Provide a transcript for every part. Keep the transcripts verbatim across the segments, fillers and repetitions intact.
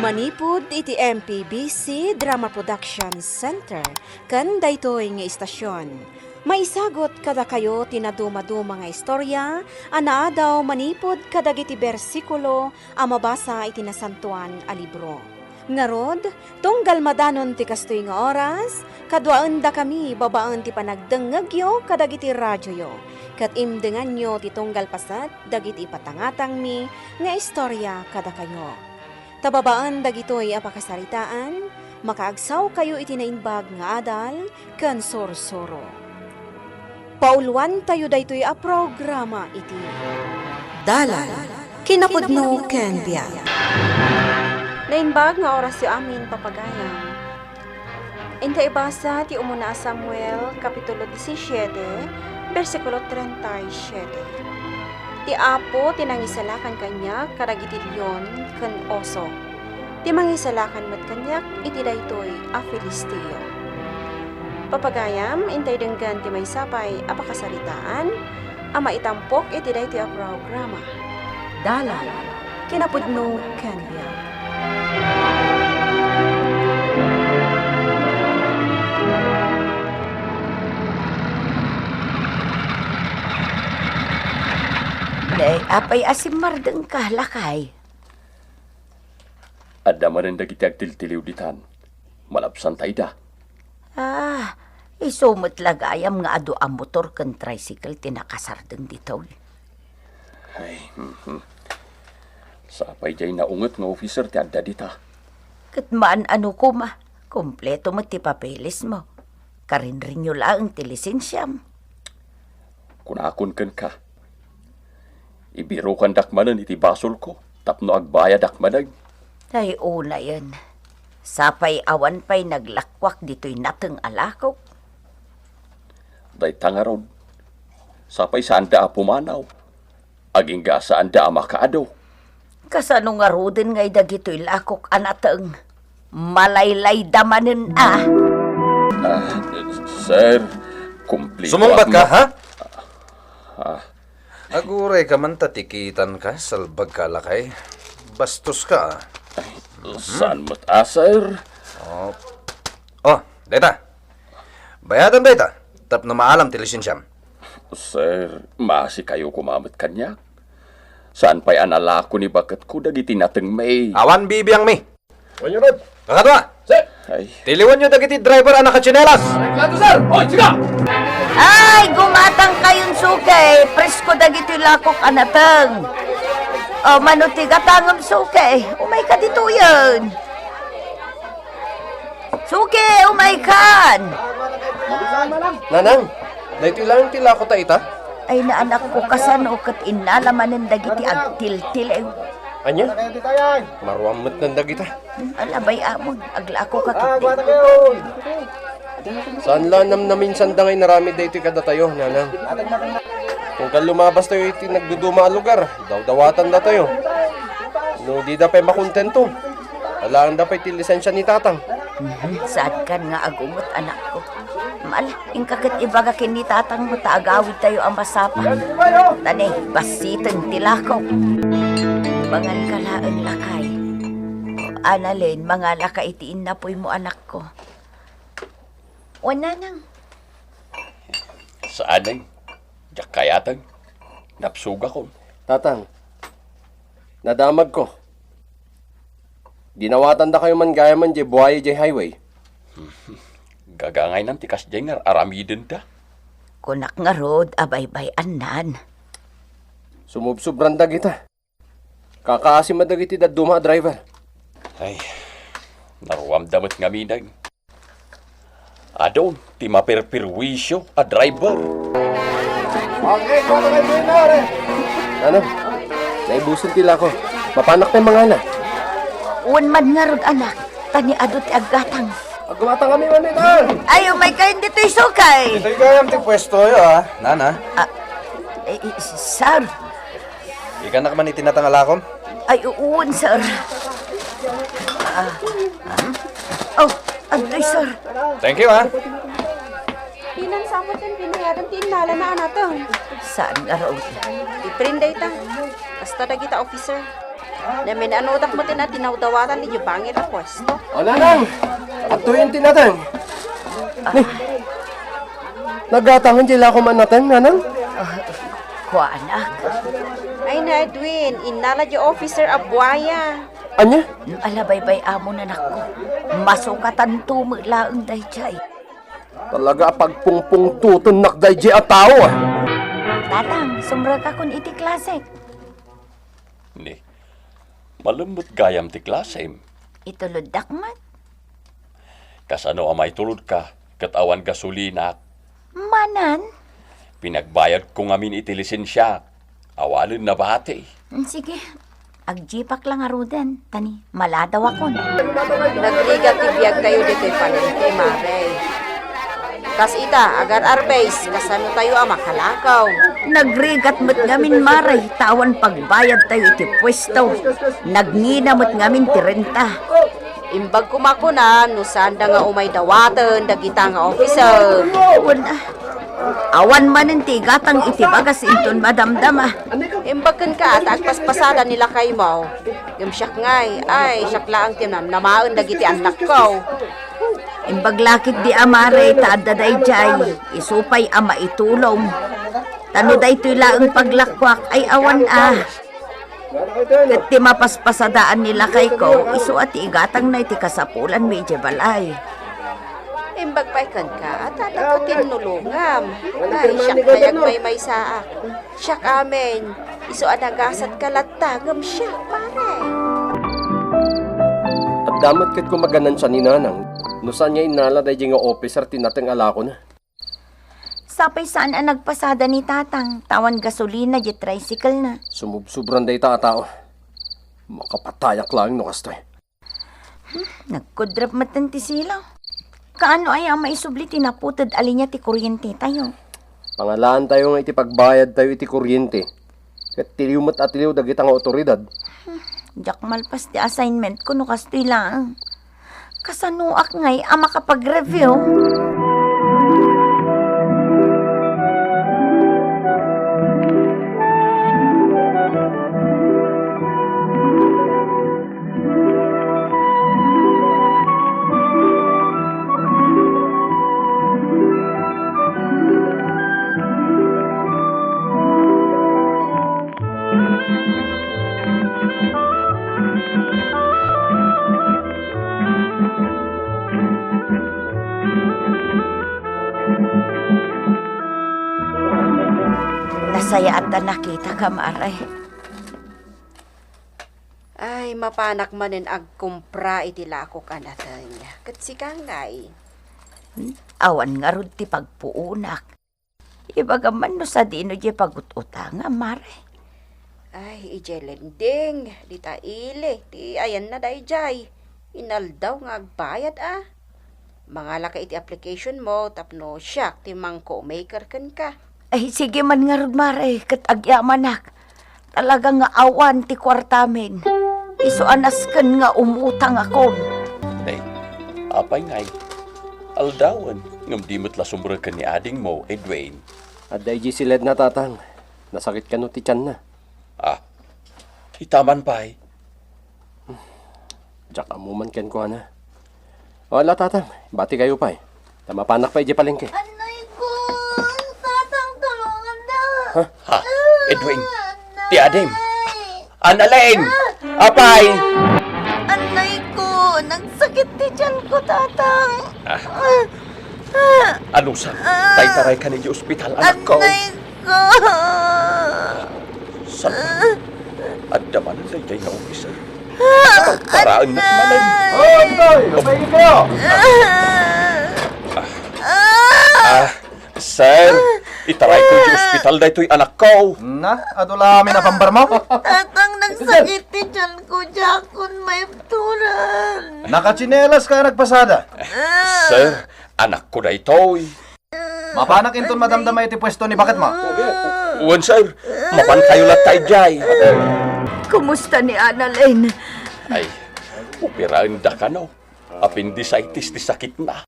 Manipud iti M P B C Drama Production Center ken daytoy nga istasion, maisagut kadakayo ti nadumaduma nga istorya a naadaw manipud kadagiti bersikulo a mabasa iti Nasantoan a Libro. Ngarud, tunggal madanon ti kastoy nga oras, kaduaendakami babaen ti panagdengngegyo kadagiti radioyo, ket imdenganyo ti tunggal paset dagiti ipatangatangmi nga istorya kadakayo. Ta babaen dagitoy a pakasaritaan, makaagsawkayo iti naimbag nga adal ken sursuro. Pauluantayo daytoy a programa iti Dalan, kinapudno ken biag. Naimbag nga orasyo amin, papagayam. Inka ibasa ti umuna a Samuel, Kapitulo disisiete, bersikulo treinta y siete. Ti Apo ti nangisalakan kaniak kadagiti leon ken oso. Ti mangisalakan met kaniak iti daytoy a Filisteo. Papagayam, intay denggen ti maysa pay a pakasaritaan a maitampok iti daytoy a programa. Dalan, kinapudno ken biag. Ne, apay a simmardengka, lakay? Adda manen dagiti agtiltiliw ditan. Malabsanta ida. Ah, isu met la gayam nga adu a motor ken tricycle ti nakasardeng ditoy. Ay, mhm. Sapay diay naunget nga officer ti adda dita. Ket maan-ano koma, kompleto met ti papelesmo. Karinrinyo laeng ti lisensiam. Kunakon kenka, ibirukandak manen iti basolko tapno agbayadak manen. Ay, unayen. Sapay awan pay naglakuak ditoy nateng a lakok. Dayta ngarud, sapay saanda a pumanaw. Agingga saanda a makaadu. Kasano ngaruden ngay dagitoy lakok a nateng? Malaylayda manen a. Ah, sir, kumplito Sumungbat ka, ha? Ah. Aguray ka man ta ti kitanka, salbag ka, lakay. Bastos ka, ah. Saan met a, sir? Oh. Oh, dayta. Bayadan dayta, tapno maalam ti lisensiam. Sir, maasikayo koma met kaniak. Saan pay a nalako ni baketko dagiti natengmi. Awan bibiangmi. Wen yo, Rod. Kakadua. Sir. Ay. Tiliwenyo dagiti driver a nakatsinelas. Aray, plato, sir. Oy, siga! Ay, gumatang kayon, suke. Presko dagiti lakok a nateng. O, mano ti gatangem, suke? Umayka ditoyen. Suke, umaykan! Nanang, daytoy laeng ti lakota ita? Ay, naanakko, kasano ket innala manen dagiti agtiltiliw. Ania? Maruam met nan dagita. Hmm, alabay amon, aglako ka ket. Saan la namnaminsanda nga inaramid daytoy kadatayo, nanang. Tunggal lumabastayo iti nagduduma a lugar, dawdawatandatayo. No dida pay makontento, alaenda pay ti lisensia ni tatang. Mhm, saankan nga agungot, anakko. Mal, inka ket ibaga ken ni tatangmo ta agawidtayo a masapa. Ta ne, bassiten ti lakok. Manganka laeng, lakay. Annalyn, mangalaka iti innapuymo, anakko. Wen, nanang. Saan, Neng. Diak kayateng. Napsugakon. Tatang, nadamagko. Dinawatandakayo man gayamen diay buaya diay highway. Gagangaynan ti kasdiay nga ar-aramidenda. Kunak ngarud a baybay-annan. Sumubsobran dagita. Kakaasi met dagiti dadduma a driver. Ay, naruamda met ngamin. Adun ti maperperwisyo a driver. Ano? Naibusen ti lako. Mapanak pay mangana. Wen man ngarud, anak, ta ni adu ti aggatang. Aggumatang kami, manita. Ay, umaykayon ditoy, suke. Ditoy gayam ti puestoyo, a, nana. Ah, eh, eh, sir. Ikanak man iti nateng a lakom? Ay, wen, sir. Ah, ah. Oh, adtoy, sir. Thank you, ha. Pinansamot ken pinayadan ti innalana a nateng. Saan ngarud? Ti friend dayta. Kasta dagita, officer. Namin-anutak met ti nadawdawatan idiay bangir a puesto. O, Nanang! Adtoyen ti nateng. Ni, nagatangen ti lakom a nateng, Nanang? Ah, kuanak. Ay na, Edwin, innala diay officer a buaya. Ania? Ala, baybay-am, anakko. Masukatanto met laeng daydiay. Talaga a pagpungpungtotennak daydiay a tao, a. Tatang, sumrekakon iti klasek. Ni, malem met gayam ti klasem. Ituloddak met. Kasano a maitulodka ket awan gasolinak? Manen? Pinagbayadko ngamin iti lisensiak. Awanen nabati. Mm, sige. Agjeepak la ngaruden, ta ni, maladawakon. Nagrigat ti biagtayo ditoy palengke, Mare. Kas ita, agar-arbes, kasano tayo a makalakaw? Nagrigat met ngamin, Mare, ta awan pagbayadtayo iti puesto. Nagngina met ngamin ti renta. Imbag koma kuna no saanda nga umay dawaten dagita nga officer. Wen, ah, awan manen ti igatang iti bagas inton madamdama. Imbag kenka ta agpaspasada ni lakaymo. Ngem siak ngay, ay, siak laeng ti namnamaen dagiti annakko. Imbag la ketdi a, Mare, ta adda daydiay, isu pay a maitulong. Ta no daytoy laeng paglakuak, ay awan a. Ket ti mapaspasada ni lakayko, isu a ti igatangna iti kasapulanmi idiay balay. Imbag pay kenka, a tatagko tinnulongam. Ay, siak pay agmaymaysaak. Siak amin, isu a nagasatka latta, ngem siak, pare. Adda met ket kumaganan sa ni Nanang, no saan nga innala daydiay nga officer ti nateng a lakona. Sapay saan a nagpasada ni Tatang, ta awan gasolina diay tricycle na. Sumubsubran dayta a tao. Makapatayak laeng no kastoy. Hmm, nagkudrap metten ti silaw. Kaano aya a maisubli ti naputed a linia ti kuryente tayo? Pangalaantayo nga iti pagbayadtayo iti kuryente. Ket tiliw met a tiliw dagita nga awtoridad. Hmm, diak malpas ti assignment ko no kastoy laeng. Kasanoak ngay a makapag-review? Nasayaat a nakitaka, Mare. Ay, mapanak manen agkumpra iti lakok a nateng. Ket sika ngay? Awan ngarud ti pagpuonak. Ibagam man no sadino diay pagut-utangam, Mare. Ay, idiay lending, dita ili, ti ayanna daydiay. Inaldaw nga agbayad, a. Mangalaka iti application mo tapno siak ti mangko-maker kenka. Ay, sige man ngarud, Mare, ket agyamanak. Talaga nga awan ti kuartamin. Isu a nasken nga umutangakon. Nay, apay ngay? Aldawen, ngem di met la sumreken ni adingmo, Edwin. Adda idiay siledna, Tatang. Nasakit kano ti tianna. Ah, ita man pay. Diak ammo man kenkuana. Wala, Tatang. Bati kayo pay. Ta mapanak pay idiay palengke. Anay ko! Tatang, tulungan na! Ha? Ha? Edwin! Ti adim! Anay! Annalyn! Apay! Anay ko! Nagsakit ti tiyan ko, Tatang! Ah. Ah. Anusan? Ah. Taitaray ka ni ospital, anakko. Anay ko! Saan? Adda man daydiay nga officer. Paraennak manen. Oh, Toy! Mapaigid kayo! Ah, sir, itaray ko iti ospital daytoy anakko. Na, adu la amin a pambar mo? Tatang, nagsakit ti tiyan ko, diakon maibturan. Nakatsinelas ka, nagpasada. Sir, anakko daytoy. Mapanak inton madamdama iti puesto ni baketmo. Wen, sir. Mapan kayo latta idiay. Kumusta ni Annalyn? Ay, operaenda kano. Appendicitis ti sakitna.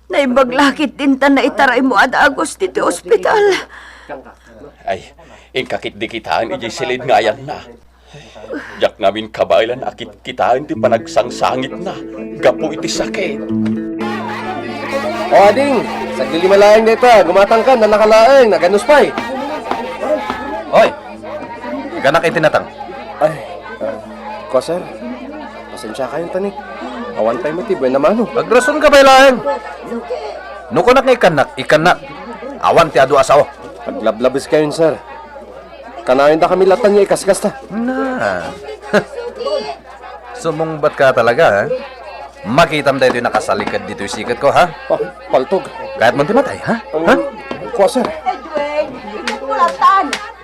Naimbag la ketdin ta naitaraymo a dagus ditoy ospital. Ay, inka ketdi kitaen idiay siled nga ayanna. Diak ngamin kabaelan a kitkitaen ti panagsangsangitna gapu iti sakit. O, ading, saglilima laeng dayta, gumatangkan, nannaka laeng, naganus pay. Oy, ganak iti natang. Ay, ah, kua, sir, pasensiakayon ta ni. Awan pay met ti buenna mano. Agrason ka pay laeng. No kunak nga ikkannak, ikkannak. Awan ti adu a sao. Aglablabeskayon, sir. Kanayon dakami latta nga ikaskasta. Na. Sumungbat ka talaga, ha? Makitam daytoy nakasaliked ditoy siketko, ha? Pa-, paltog. Kayatmon ti matay, ha? Um, ha? Kua, sir.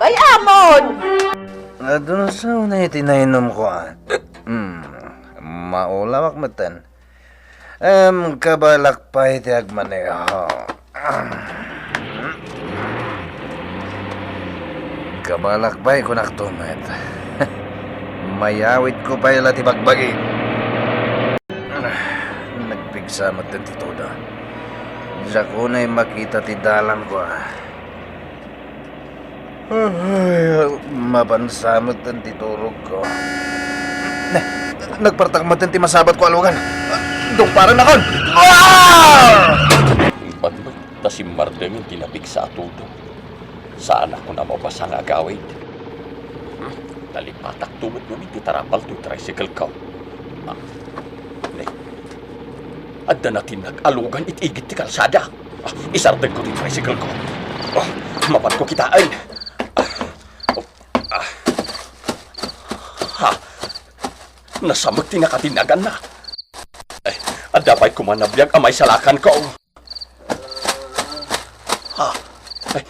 Bay-amon! Adun sa unay ti nainomko, ah. Hmm, maulawak metten. Em, kabalak pay ti agmaneho. Kabalak pay, kunakto met. Mayawidko pay la ti bagbagi. Nagpigsa metten ti tudo. Diak unay makita ti dalanko, ah. Ay, mapansa metten ti turogko. Ne, nagpartak metten ti masabatko a lugan. Dungparennakon! Ah! Imbag met ta simmardengen ti napigsa a tudo. Saanak a mabasa nga agawid. Hmm, nalipatakto met ngamin ti tarapal toy tricycle-ko. Ah, ne, adda natinnag a lugan iti igid ti kalsada. Ah, isardengko ti tricycle-ko. Ah, mapanko kitaen. Ah, oh, ah. Ha? Nasamek ti nakatinnaganna. Ay, adda pay koma nabiag a maisalakanko. Ha? Ay,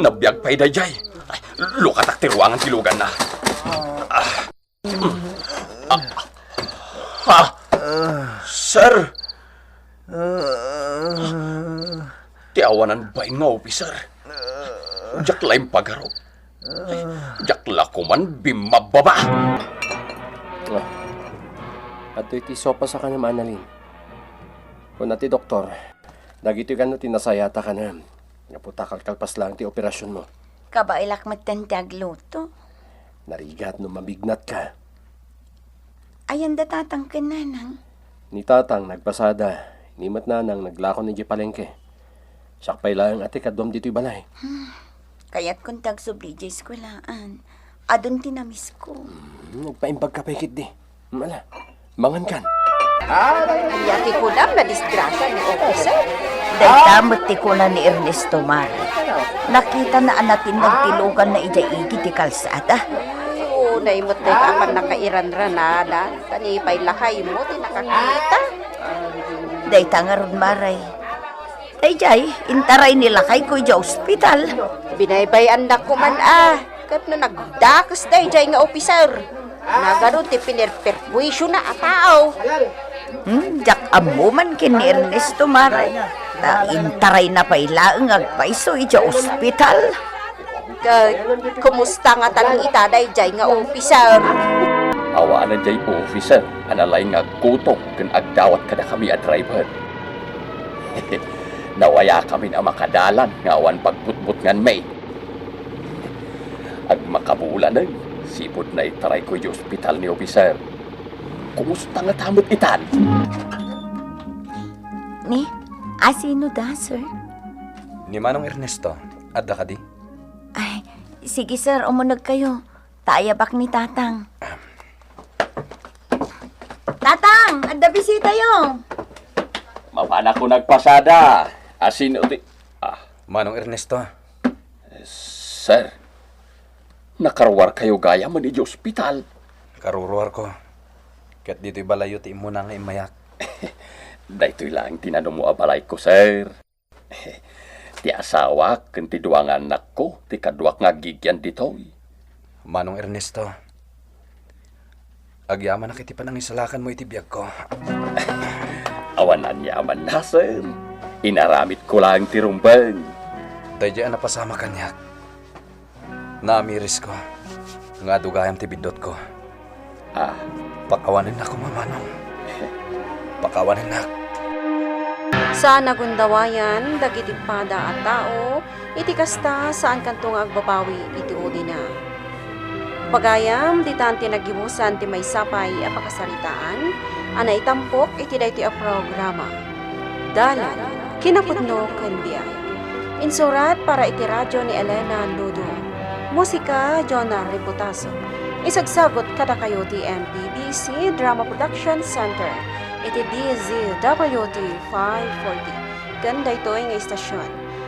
nabiag pay daydiay. Ay, lukatak ti ruangan ti luganna. Ah. Ah. Ha? Sir? Ti awanan bain nga opiser. Diak la impagarup. Ay, diak la koman bimmabbaba. Ah. Adtoy ti sopas a kanem, Annalyn. Kuna ti doktor, dagitoy kano ti nasayaat a kanem. Gapu ta kalkalpas laeng ti operasionmo. Kabaelak metten ti agluto. Narigat no mamignatka. Ayan da tatang ken nanang? Ni tatang nagpasada, ni met nanang naglako idiay palengke. Siak pay laeng a ti kaduam ditoy balay. Hmm. Kayatkon ti agsubli idiay eskuelaan. Adun ti namisko. Hmm, nagpaimbag ka pay ketdi. Hmm, ala, mangan kan. Aya ti kunam, nadisgrasia ni Officer. Dayta met ti kuna ni Ernesto, Mare. Nakitana a natinnag ti luganna idiay igid ti kalsada. Unay met dayta a pannakairanranadan, ta ni pay lakaymo ti nakakita. Dayta ngarud, Mare. Daydiay, intaray ni lakayko idiay ospital. Binaybay-annak koman a, ket no nagdakes daydiay nga opiser, nagadu ti pinerperhuisiona a tao. Hmm, diak ammo man ken ni Ernesto, Mare. Ta intarayna pay laeng nga agpayso idiay ospital. Ket kumusta ngatan ita daydiay nga opiser? Awanen diay opiser a nalaing nga agkuto ken agdawat kadakami a driver. Nawayakamin a makadalan nga awan pagbutbutnganmi. Agmakabulanen, sipud naitarayko idiay ospital ni opiser. Kumusta ngata met itan? Ni, asino da, sir? Ni Manong Ernesto, adda kadi? Ay, sige, sir, umunegkayo. Ta ayabak ni Tatang. Tatang, adda bisitayo. Mapanakon agpasada. Asino ti, ah. Manong Ernesto. Sir, nakaruarkayo gayam idiay ospital. Karuruarko. Ket ditoy balayyo ti immuna nga immayak. Daytoy laeng ti nanumo a balayko, sir. Ti asawak ken ti dua nga annakko ti kaduak nga aggigyan ditoy. Manong Ernesto, agyamanak iti panangisalakanmo iti biagko. Awan aniamanna, sir. Inaramidko laeng ti rumbeng. Daydiay a napasamak kaniak. Naamirisko nga adu gayam ti biddutko. Ah. Pakawanennak koma, Manong. Pakawanennak. Saan a gundawayan dagiti pada a tao, iti kasta, saankanto nga agbabawi iti ulina. Pagayam, ditan ti naggibusan ti maysa pay a pakasaritaan a naitampok iti daytoy a programa. Dalan, kinapudno ken biag. Insurat para iti radio ni Elena Ludo. Musika, Jonah Reputaso. Isagsagut kadakayo ti M P B C Drama Production Center iti D Z W T five forty ken daytoy nga istasion.